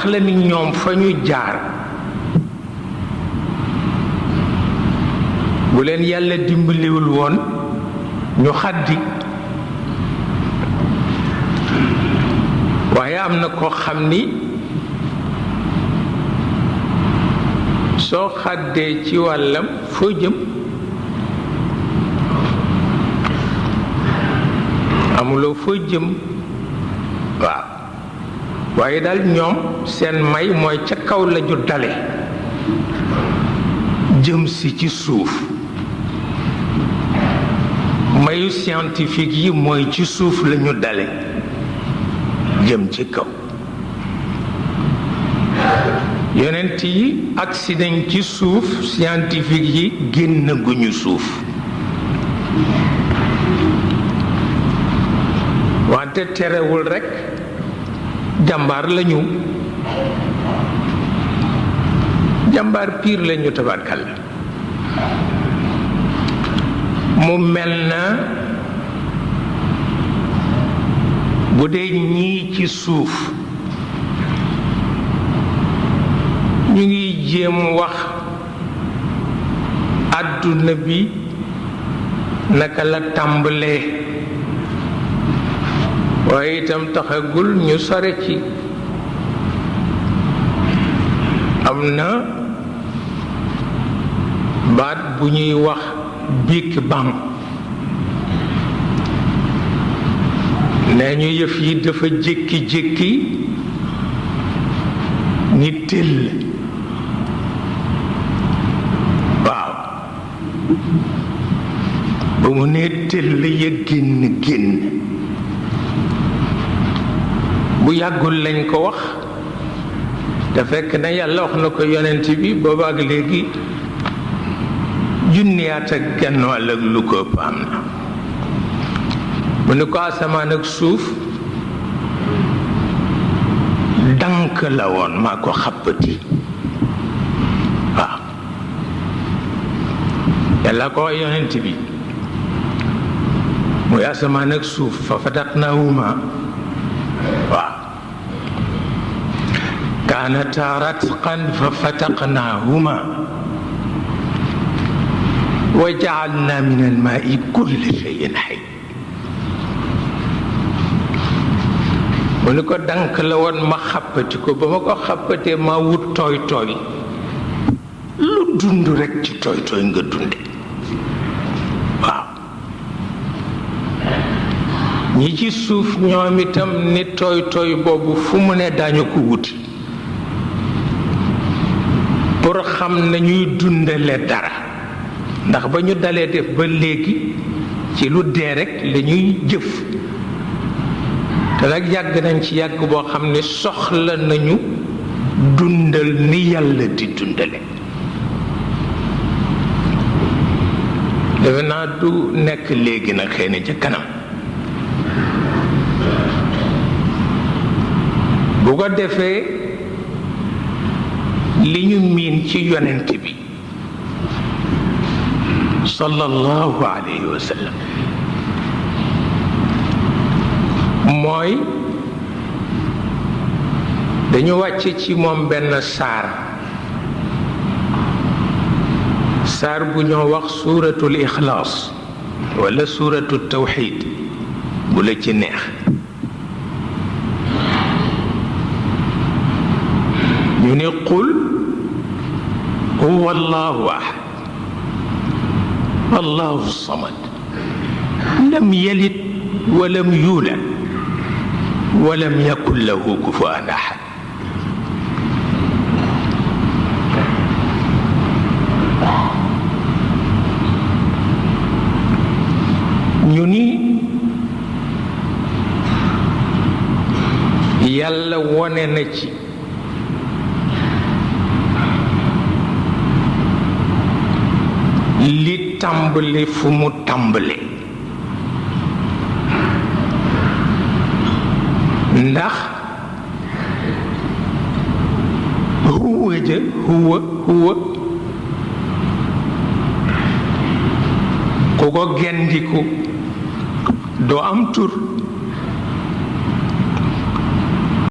wax la ni ñoom fa ñu jaar bu leen yàlla dimbaliwul woon ñu xaddi waaye am na koo xam ni soo xàddee ci wàllam foo jëm amuloo foo jëm waaw waaye daal ñoom seen may mooy ca kaw lañu dale jëm si ci suuf mayu scientifique yi mooy ci suuf lañu dale jëm ci kaw yonent yi accident ci suuf scientifique yi génn guñu suuf wante terewul rekk jàmbaar lañu jàmbaar piir lañu tabarkal mu mel na bu dee ñii ci suuf ñu ngi jéem wax àdduna bi naka la tàmbalee waaye itam taxagul ñu sore ci am na baat bu ñuy wax Big Bang nee ñu yëf yi dafa jékki-jékki ni tëll waaw ba mu nee tëll ya génn bu yàggul lañ ko wax te fekk na yàlla wax na ko yonent bi boobaak léegi junniyaat ak genn wàll ak lu ko ëpp am na mu ne ko asamaan ak suuf dank la woon maa ko xappati waaw yàlla ko wax yonent bi muy asamaan ak suuf fa fataqnaahuma waaw kaanataa ratqan fa fataqnaahuma wa ja'alnaa min al-maa'i kulla shay'in hayy mu ni ko dank la woon ma xàppati ko ba ma ko xàppatee ma wut tooy tooy lu dund rekk ci tooy tooy nga dunde waaw ñi ci suuf ñoom itam ni tooy tooy boobu fu mu ne daañu ko wuti pour xam nañuy dundale dara ndax ba ñu dalee def ba léegi ci lu dee rekk lañuy jëf te nag yàgg nañ ci yàgg boo xam ne soxla nañu dundal ni yàlla di dundale defe naa du nekk léegi na xëy na ca kanam bu ko defee li ñu miin ci yonent bi sallallahu alayhi wa sallam mooy dañu wàcce ci moom benn saar bu ñoo wax suuratul ixlaas wala suuratul tawxiid bu la ci neex ñu ne qul huwa allahu ahad allahu samad lam yalid walam yulad walam yakun lahu kufuwan ahad ñu ni yàlla wone na ci li tàmbali fu mu tàmbale ndax huwa ja huwa ku ko gendiku doo am tur